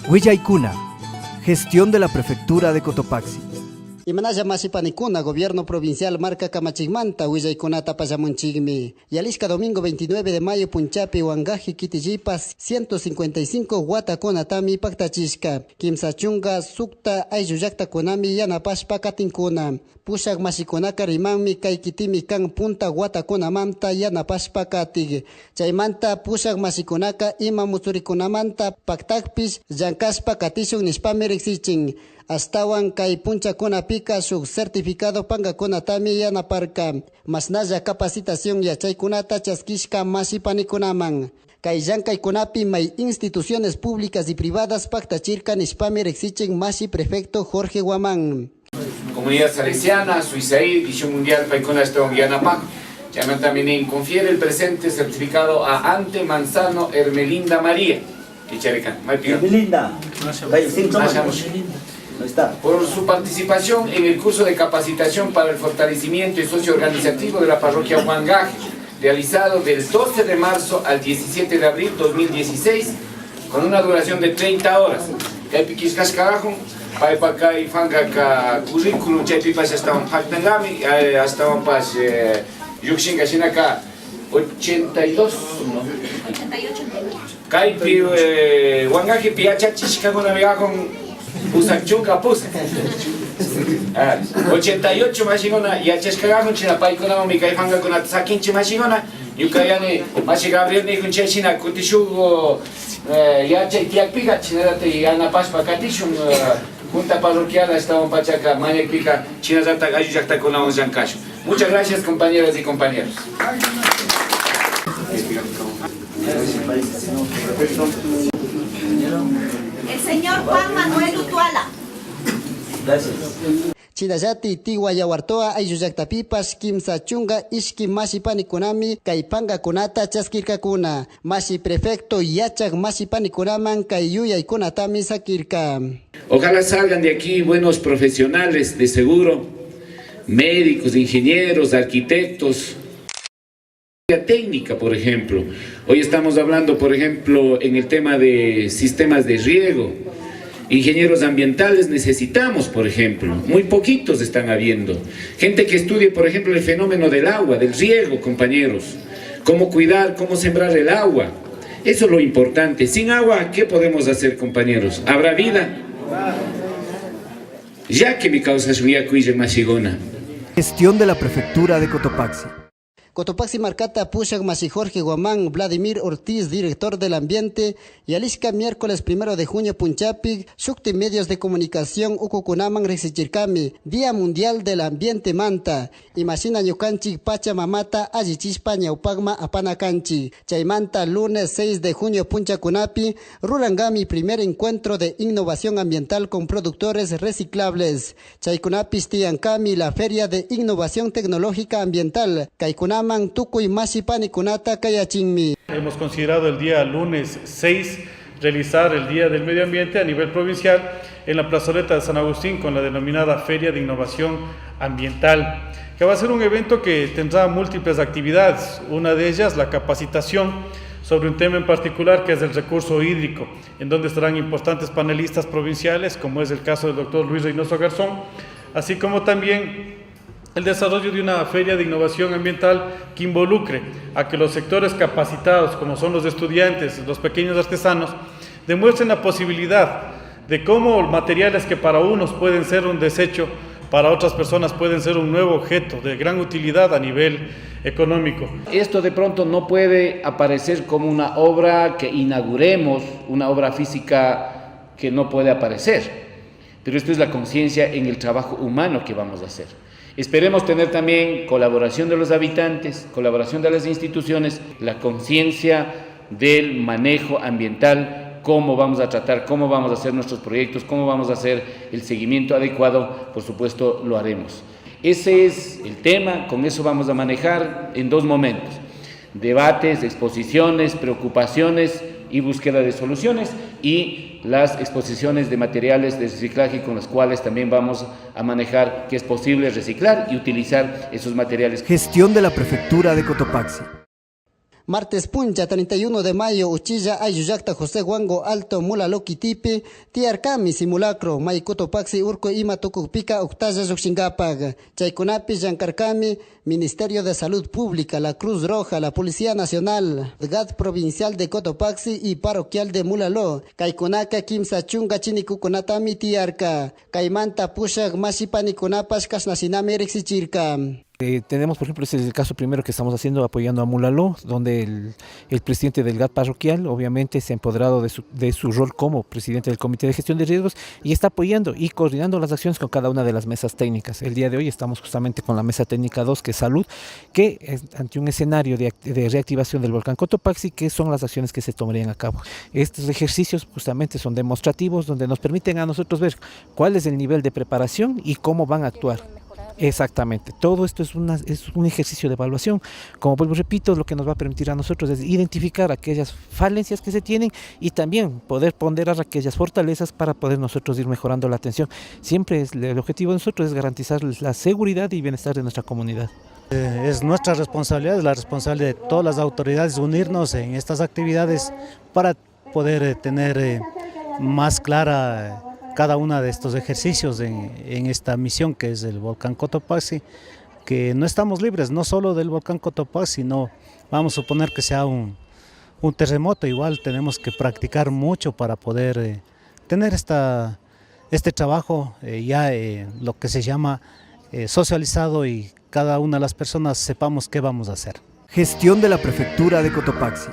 Huillaicuna, gestión de la Prefectura de Cotopaxi. Imanalla mashipanikuna gobierno provincial marka kamachikmanta willaykunata pallamunchikmi. Yalishka domingo 29 de mayo punchapi Huangaje kitillipas 155 watakunatami paktachishka. Kimsa chunka sukta ayllullaktakunami yanapashpa katinkuna. Pushak mashikunaka rimanmi kay kitimi kan punta watakunamanta yanapashpa katik. Chaymanta pushak mashikunaka ima mutsurikunamanta paktakpish llankashpa katishun nishpami riksichin. Ashtawan kay punchakunapika shuk certificado pankakunatami yanaparka. Mashnalla capacitación yachaykunata chaskishka mashipanikunaman. Kay llankaykunapi may instituciones públicas y privadas paktachirka nishpami riksichin mashi prefecto Jorge Guamán. Comunidad Salesiana, Suizaid, Visión Mundial, paykuna ashtawan yanapak. Chaymantami nin, confiere el presente certificado a Ante Manzano Hermelinda María. Icharikan, maypi Hermelinda. Ahí está. Por su participación en el curso de capacitación para el fortalecimiento y socioorganizativo de la parroquia Huangaje, realizado del 12 de marzo al 17 de abril 2016, con una duración de 30 horas. Kaypi killkashkarajun, paypa kay pankaka currículum chaypipash ashtawan paktangami, ashtawanpash llukshinka shinaka 82, ¿no? 88. Kaypi Huangajepi yachachishkakunami kajun pusak chunka pusak. 88 mashikuna yachashkakajun china paykunawanmi kay pankakunata sakinchik mashikuna. Ñuka yani mashi Gabriel nijun chay shina kutishuk yachay tiyakpika chinallatak yanapashpa katishun junta parroquial ashtawan pachaka mañakpika chinallatak ayllu llaktakunawan llankashun. Muchas gracias, compañeras y compañeros. El señor Juan Manuel Utuala. Gracias. Chinallati Tigua Yawartoa ayllullaktapipash kimsa chunka ishki mashipanikunami kay pankakunata chaskirkakuna. Mashi prefecto yachak mashipanikunaman kay yuyaykunatami sakirka. Ojalá salgan de aquí buenos profesionales de seguro, médicos, ingenieros, arquitectos, técnica, por ejemplo. Hoy estamos hablando, por ejemplo, en el tema de sistemas de riego. Ingenieros ambientales necesitamos, por ejemplo. Muy poquitos están habiendo. Gente que estudie, por ejemplo, el fenómeno del agua, del riego, compañeros. Cómo cuidar, cómo sembrar el agua. Eso es lo importante. Sin agua, ¿qué podemos hacer, compañeros? ¿Habrá vida? Ya que mi causa es mashigona. Gestión de la Prefectura de Cotopaxi. Cotopaxi Marcata Pushak Masi Jorge Guamán, Vladimir Ortiz, director del ambiente, y Alishka miércoles 1 de junio Punchapi, Shukti Medios de Comunicación Ukukunaman Riksichirkami, Día Mundial del Ambiente Manta, Imashina Ñukanchik Pacha Mamata Allichispa Ñaupagma Apanakanchi, Chaymanta lunes 6 de junio Punchakunapi, Rurangami primer encuentro de innovación ambiental con productores reciclables, Chaykunapis Tiankami la Feria de Innovación Tecnológica Ambiental, Kaykunaman Tukuy Mashipanikunata Kayachinmi. Hemos considerado el día lunes 6 realizar el Día del Medio Ambiente a nivel provincial en la plazoleta de San Agustín con la denominada Feria de Innovación Ambiental, que va a ser un evento que tendrá múltiples actividades, una de ellas la capacitación sobre un tema en particular que es el recurso hídrico, en donde estarán importantes panelistas provinciales, como es el caso del doctor Luis Reynoso Garzón, así como también el desarrollo de una feria de innovación ambiental que involucre a que los sectores capacitados, como son los estudiantes, los pequeños artesanos, demuestren la posibilidad de cómo materiales que para unos pueden ser un desecho, para otras personas pueden ser un nuevo objeto de gran utilidad a nivel económico. Esto de pronto no puede aparecer como una obra que inauguremos, una obra física que no puede aparecer, pero esto es la conciencia en el trabajo humano que vamos a hacer. Esperemos tener también colaboración de los habitantes, colaboración de las instituciones, la conciencia del manejo ambiental, cómo vamos a tratar, cómo vamos a hacer nuestros proyectos, cómo vamos a hacer el seguimiento adecuado, por supuesto lo haremos. Ese es el tema, con eso vamos a manejar en dos momentos: debates, exposiciones, preocupaciones y búsqueda de soluciones, y las exposiciones de materiales de reciclaje con los cuales también vamos a manejar que es posible reciclar y utilizar esos materiales. Gestión de la Prefectura de Cotopaxi. Martes puncha 31 de mayo uchilla ayllullakta José Guango Alto Mulaló kitipi tiyarkami simulacro may Cotopaxi urku ima tukukpika uktalla llukshinkapak. Chaykunapi llankarkami Ministerio de Salud Pública, la Cruz Roja, la Policía Nacional, GAD Provincial de Cotopaxi y Parroquial de Mulaló. Kaykunaka kimsa chunka chinikukunatami tiyarka. Kaymanta pushak mashipanikunapash kashnashinami riksichirka. Tenemos, por ejemplo, este es el caso primero que estamos haciendo apoyando a Mulaló, donde el presidente del GAD parroquial obviamente se ha empoderado de su rol como presidente del Comité de Gestión de Riesgos y está apoyando y coordinando las acciones con cada una de las mesas técnicas. El día de hoy estamos justamente con la mesa técnica 2, que es salud, que es ante un escenario de reactivación del volcán Cotopaxi, que son las acciones que se tomarían a cabo. Estos ejercicios justamente son demostrativos, donde nos permiten a nosotros ver cuál es el nivel de preparación y cómo van a actuar. Exactamente, todo esto es un ejercicio de evaluación. Como vuelvo, repito, lo que nos va a permitir a nosotros es identificar aquellas falencias que se tienen y también poder ponderar aquellas fortalezas para poder nosotros ir mejorando la atención. Siempre el objetivo de nosotros es garantizar la seguridad y bienestar de nuestra comunidad. Es nuestra responsabilidad, es la responsabilidad de todas las autoridades unirnos en estas actividades para poder tener más clara cada uno de estos ejercicios en esta misión que es el volcán Cotopaxi, que no estamos libres no solo del volcán Cotopaxi, sino vamos a suponer que sea un terremoto, igual tenemos que practicar mucho para poder tener este trabajo ya lo que se llama socializado y cada una de las personas sepamos qué vamos a hacer. Gestión de la Prefectura de Cotopaxi.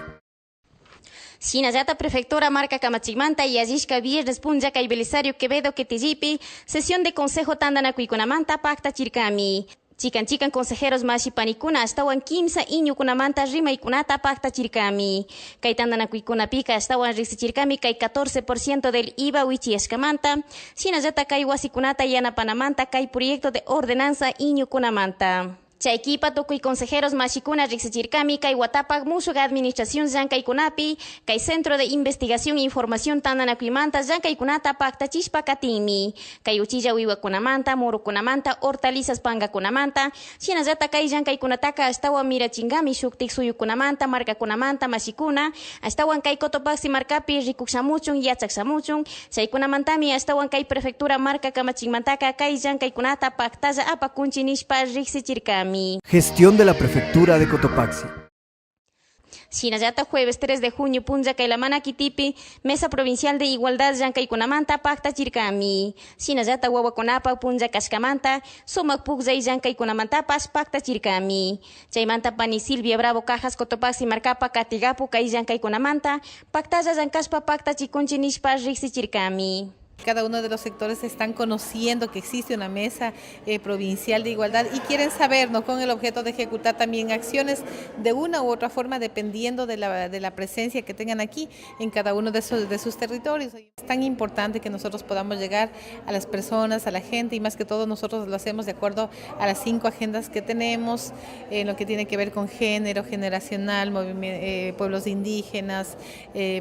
Shinallata Prefectura marka kamachikmanta yallishka viernes punlla kay Belisario Quevedo kitillipi, sesión de Consejo Tandanakuykunamanta paktachirkami. Chikan chikan consejeros mashi panikuna ashtawan kimsa iñukunamanta rimaykunata paktachirkami. Kay tandanakuykunapika ashtawan riksichirkami kay 14% del IVA wichiyashkamanta, shinallata kay wasikunata yanapanamanta kay proyecto de ordenanza iñukunamanta. Chaykipa tukuy consejeros mashikuna riksichirkami kay watapak mushuk administración llankaykunapi, kay Centro de Investigación e Información tandanakuymanta llankaykunata paktachishpa katinmi. Kay uchilla wiwakunamanta, murukunamanta, hortalizas pangakunamanta, shinallata kay llankaykunataka ashtawan mirachingami shuktik suyukunamanta, markakunamanta, mashikuna, ashtawan kay Cotopaxi markapi rikukshamuchun, yachakshamuchun, chaykunamantami ashtawan kay prefectura marka kamachikmantaka kay llankaykunata paktalla apakunchi nishpa riksichirkami. Gestión de la Prefectura de Cotopaxi. Shinallata jueves 3 de junio punlla kay Lamana kitipi, Mesa Provincial de Igualdad llankaykunamanta paktachirkami. Shinallata wawakunapa punlla kashkamanta, sumak pukllay llankaykunamantapash paktachirkami. Chaymanta pani Silvia Bravo Cajas Cotopaxi markapa katigapu kay llankaykunamanta, paktalla llankashpa paktachikunchi nishpa riksichirkami. Cada uno de los sectores están conociendo que existe una mesa provincial de igualdad y quieren saber, ¿no?, con el objeto de ejecutar también acciones de una u otra forma dependiendo de la presencia que tengan aquí en cada uno de sus territorios. Es tan importante que nosotros podamos llegar a las personas, a la gente, y más que todo nosotros lo hacemos de acuerdo a las 5 agendas que tenemos, en lo que tiene que ver con género, generacional, pueblos indígenas,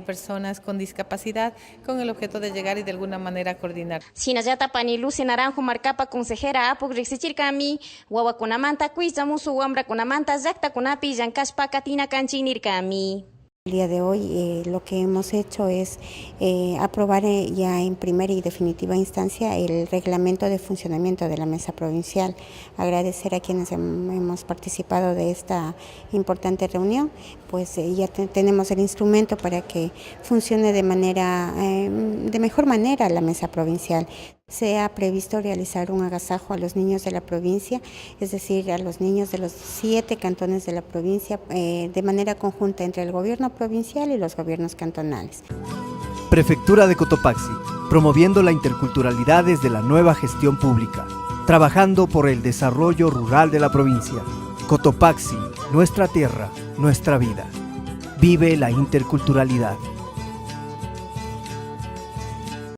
personas con discapacidad, con el objeto de llegar y de alguna manera coordinar. Shinallata pani Lucy Naranjo markapa consejera apuk riksichirkami, wawakunamanta kuysa musu wamrakunamanta llaktakunapi llankashpa katina kanchik nirkami. El día de hoy lo que hemos hecho es aprobar ya en primera y definitiva instancia el reglamento de funcionamiento de la mesa provincial. Agradecer a quienes hemos participado de esta importante reunión, pues ya tenemos el instrumento para que funcione de mejor manera la mesa provincial. Se ha previsto realizar un agasajo a los niños de la provincia, es decir, a los niños de los 7 cantones de la provincia, de manera conjunta entre el gobierno provincial y los gobiernos cantonales. Prefectura de Cotopaxi, promoviendo la interculturalidad desde la nueva gestión pública, trabajando por el desarrollo rural de la provincia. Cotopaxi, nuestra tierra, nuestra vida. Vive la interculturalidad.